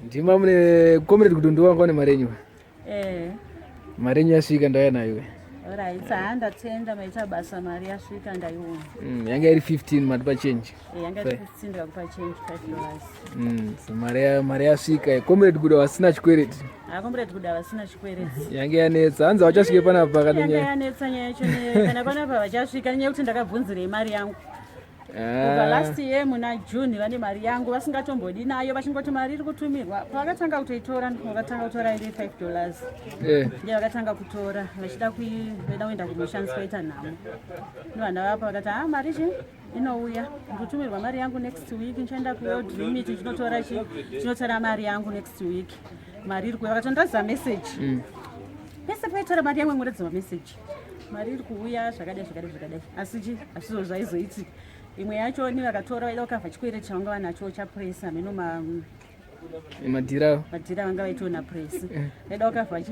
Ndima mune comrade kuti ndiwanga une mari yenyu. Eh. Mari yenyu yasvika ndauya nayo. Alright, haa ndatenda maita basa mari yasvika ndaiona. Yanga iri 15 matipa change. Eh, yanga iri 15 ndikakupa change $5. So mari yasvika. Comrade Gudo vasina chikwereti. Ah, comrade Gudo vasina chikwereti. Yange yanetsa. Hanzi vachasvike panapa kana nyaya. Yanga yanetsa nyaya yacho kana panapa vachasvika nyaya yekuti ndakabvunzirei mari yangu. Kubva last year muna June vane mari yangu vasingatombodi nayo vachingoti mari iri kutumirwa. Pavakatanga kutoitora vakatanga kutora iri $5. Ndiye vakatanga kutora vachida kuida kuenda kumushandiswa kuita nhamo. Nevana vapa vakati ah mari chi inouya ndikutumirwa mari yangu next week ndichaenda kuWorld Remit ndinotora chi ndinotora mari yangu next week. Mari iri kuuya vakatondiratidza message. Pese paitora mari yangu ingoratidza message. Mari iri kuuya zvakadai zvakadai zvakadai asi chi hazvizvo zvaizoitika. Imwe yacho ni vakatora vaida kukavha chikwereti chavanga vanacho chapresa meno madhira madhira vanga vaitoona presi vaida kukavha chi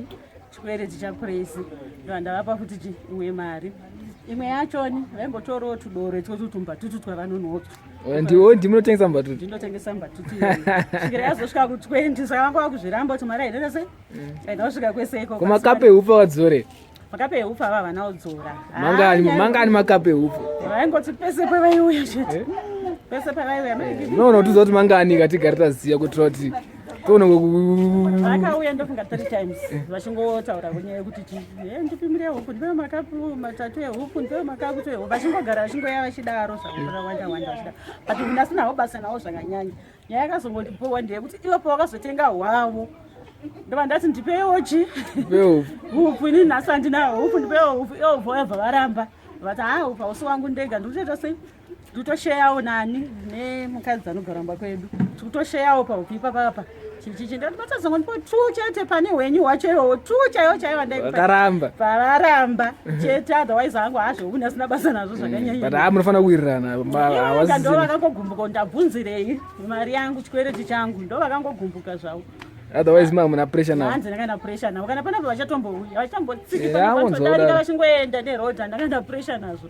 chikwereti chapresi ndovandavapa futi chi imwe mari. Imwe yacho ni vaimbotorawo tudoro itwo tumbatutu twavanonwa Ndiwo ndimunotengesa mbatutu. Ndinotengesa mbatutu. Svikira yazosvika ku 20 saka vanga vakuzviramba kuti mari haina sei. Haina kusvika kwese ikoko. Kumakape hufa wadzore. Makape ehufu ava havana kudzora. Mangani ah, mangani makape ehufu? Vaingoti pese pavaiuya chete. Eh? Pese pavaiuya. Eh, no no tuza kuti mangani katigare taziya kuitira kuti toona vakauya ndofunga 3 times eh. vachingotaura kunyaya yekuti chi ndipimire huku ndipe makapu matatu ehuku ndipe makapu ehuku vachingogara vachingoya vachidaro zvakawanda wanda vachidaro but ndasinawo basa nawo zvakanyanya. Nyaya yakazongondibowa ndeyekuti ivo pavakazotenga hwavo ndobva ndati ndipeiwo chi hupfu ini nhasi handinawo hupfu ndipeiwo hupfu ivo voyabva varamba vati haa hupfu hausi wangu ndega ndikutoita sei ndikutosheyawo nani nemukadzi anogara mumba kwedu tikutosheyawo pahupfu ipapapa chichichi ndati batazongondipo two chete pane hwenyu hwacho iwowo two chaiwo chaiwo andaikaramba pavaramba chete otherwise hangu hazvo asina basa nazvo zvakanyanya but haa munofanira kuwirirana ndo vakangogumbuka ndabvunzirei mari yangu chikwereti changu ndo vakangogumbuka zvavo otherwise ma muna pressure navo hanzi ndakaenda pressure navo kana panapa vachatombouya vachitombotsikitodarika vachingoenda neroad handakaenda pressure nazvo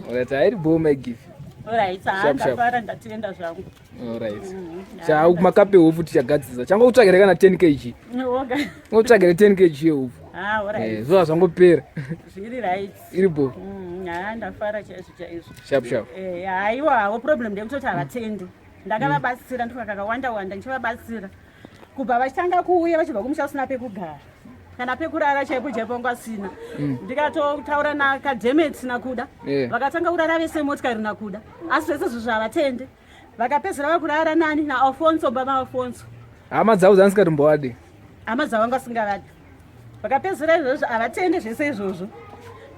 Alright, hairi bho my gift. Alright, ndafara ndatenda zvangu. Alright. Cha makape hupfu tichagadzisa. Chango kutsvagire kana 10 kg. Okay. Ngotsvagire 10 kg yehupfu. Ah, alright. Eh, zvo zvangopera. Zviri right. Iri bho. Ah, ndafara chaizvo chaizvo. Sharp sharp. Eh, haiwa hawo problem ndekutoti havatendi. Ndakavabatsira ndiko kakawanda wanda ndichivabatsira. Kubva vachitanga kuuya vachibva kumusha usina pekugara. Kana pekurara chaipo chaipo vanga vasina. Ndikatotaura naKademeti naKuda. Vakatanga kurara vese motikari naKuda. Asi zvese izvozvo havatende. Vakapedzera vakurara nani naAlfonso baba Alfonso. Hama dzavo dzandisikatombovadi. Hama dzavo vanga vasingavadi. Vakapedzera izvozvo havatende zvese izvozvo.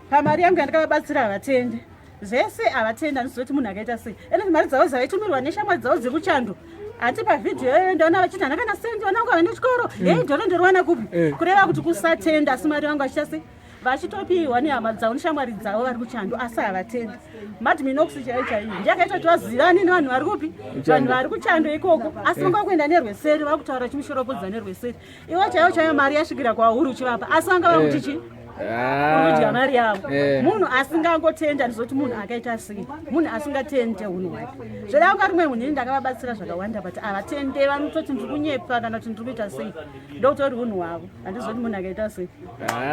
Pamari yangu yandakavabatsira havatende. Zvese havatende handizivi kuti munhu akaita sei. Ende mari dzavo dzaitumirwa neshamwari dzavo dziri kuchando. Hanti pavhidhiyo iyoyo ndaona vachiti hana kana sendi vana vangu havana chikoro. Hei dhora ndoriwana kupi? Kureva kuti kusatenda asi mari vangu vachiita sei? Vachitopiwa nehama dzavo neshamwari dzavo vari kuchando asi havatendi. Madminox chaiyo chaiyo ndiye akaita kuti vazivane nevanhu vari kupi? Vanhu vari kuchando ikoko. Asi vanga kuenda nerweseri vakutaura chimushoropodza nerweseri. Iwe chaiyo chaiyo mari yasvikira kwauri uchivapa asi vanga vakuti chii? Kudya mari yavo. Munhu asingangotenda ndizoti munhu akaita sei? Munhu asingatende hunhu hwake. Zveda kunga rimwe munhu ini ndakavabatsira zvakawanda but havatende vanototi ndiri kunyepa kana kuti ndiri kuita sei. Ndokutori hunhu hwavo. Handizoti munhu akaita sei.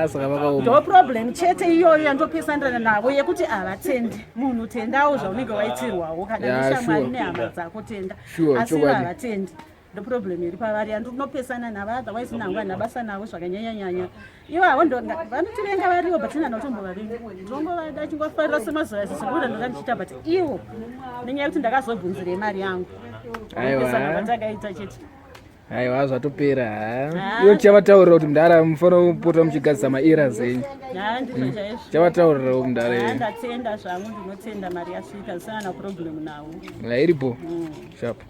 Saka vakaoma. Ndo problem chete iyoyo yandopesanirana navo yekuti havatendi. Munhu tendawo zvaunenge waitirwawo kana neshamwari nehama dzako tenda. Asi havatendi. Ndo problem iri pavari yandinopesana navo otherwise nangu handina basa navo zvakanyanya nyanya. Ivo havo vanotivenga varivo but nana kutombovavenga. Ndinongovada chingofarira semazuva ese sekuda ndanga ndichiita but ivo nenyaya yekuti ndakazobvunzirei mari yangu. Aiwa. Kwatakaita chete. Aiwa zvatopera. Ivo tichavataurira kuti mudhara mufanira kupota muchigadzisa maeras enyu. Ndizvo chaizvo. Tichavataurirawo mudhara. Ndatenda zvangu ndinotenda mari yasvika zvisina na problem navo. Iripo. Sharp.